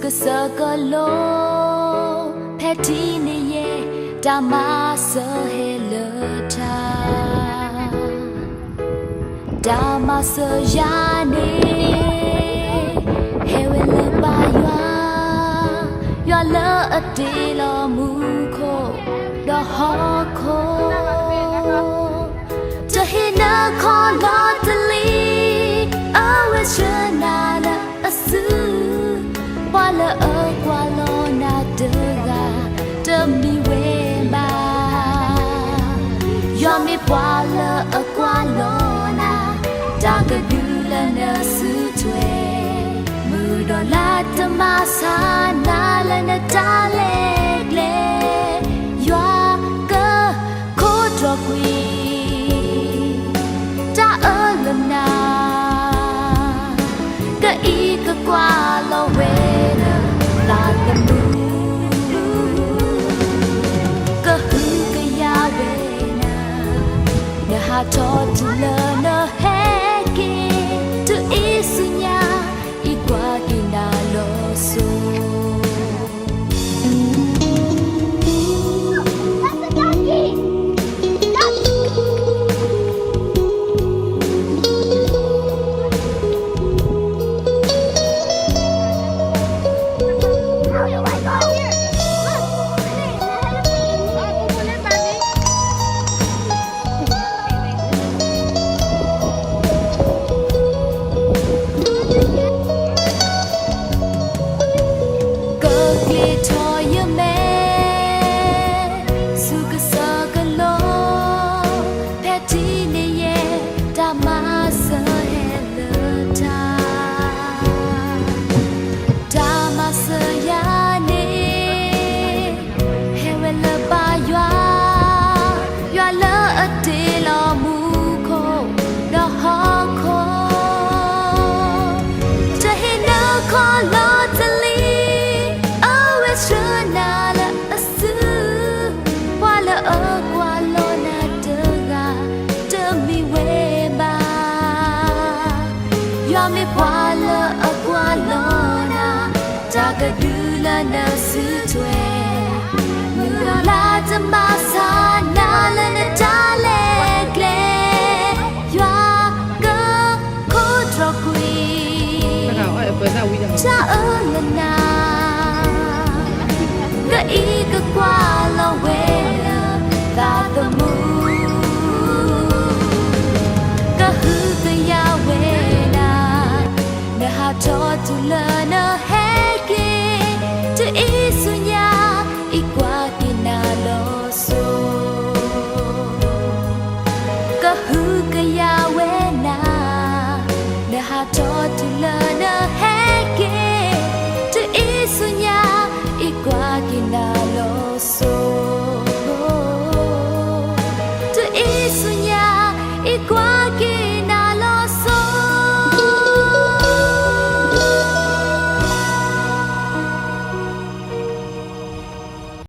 ကစၢၢ်ကလိ ဖဲထံၣ်န့ၣ်ယဲ တၢ်မၤစၢၤဟဲလၢထါ တၢ်မၤစၢၤယၤန့ၣ် ဟဲဝဲလၢပၢ်ယွၤ, ယွၤလၢအတ့လီၤမူခိၣ် ဒီးဟီၣ်ခိၣ် တဟ့ၣ်နၤခီလီၤတလံ, အဝဲဆှၢနၤလၢအစု, ပှၤလၢအကွၢ်လီၤနၤတဂၤ တမံၤဝဲဘၣ်. ယွၤမ့ၢ်ပှၤလၢအကွၢ်လီၤနၤ, တၢ်ကဒုလၢနစုထွဲ, မုၢ်ဒီးလါတမၤဆါနၤလၢနတၢ်လဲၤကျဲ, ယွၤက ခိးတြီၢ်ကွံာ် တၢ်အၢလၢနၤ, ကအံးကကွၢ်လီၤဝဲလၢသးသမူ, ကဟုကယာ်ဝဲနၤ, နဟးထီၣ်တုၤလၢနဟဲက့ၤ, တုၤအံၤဆူညါ အံးကွၢ်က့ၤနၤလီၤစိၤ ကကျ့ၤထီၣ်ယမဲ ဆူကစၢၢ်ကလိ, ဖဲထံၣ်န့ၣ်ယဲ တၢ်မၤစၢၤဟဲလၢထါ, တၢ်မၤစၢၤယၤန့ၣ် ဟဲဝဲလၢပၢ်ယွၤ, ယွၤလၢအတ့လီၤမူခိၣ် ဒီးဟီၣ်ခိၣ်, တဟ့ၣ်နၤခီလီၤတလံ, အဝဲဆှၢနၤလၢအစု, ပှၤလၢအကွၢ်လီၤနၤတဂၤ တမံၤဝဲဘၣ်. ယွၤမ့ၢ်ပှၤလၢအကွၢ်လီၤနၤ, တၢ်ကဒုလၢနစုထွဲ, မုၢ်ဒီးလါတမၤဆါနၤလၢနတၢ်လဲၤကျဲ, ယွၤကခိးတြီၢ်ကွံာ် တၢ်အၢလၢနၤ, ကအံးကကွၢ်လီၤဝဲ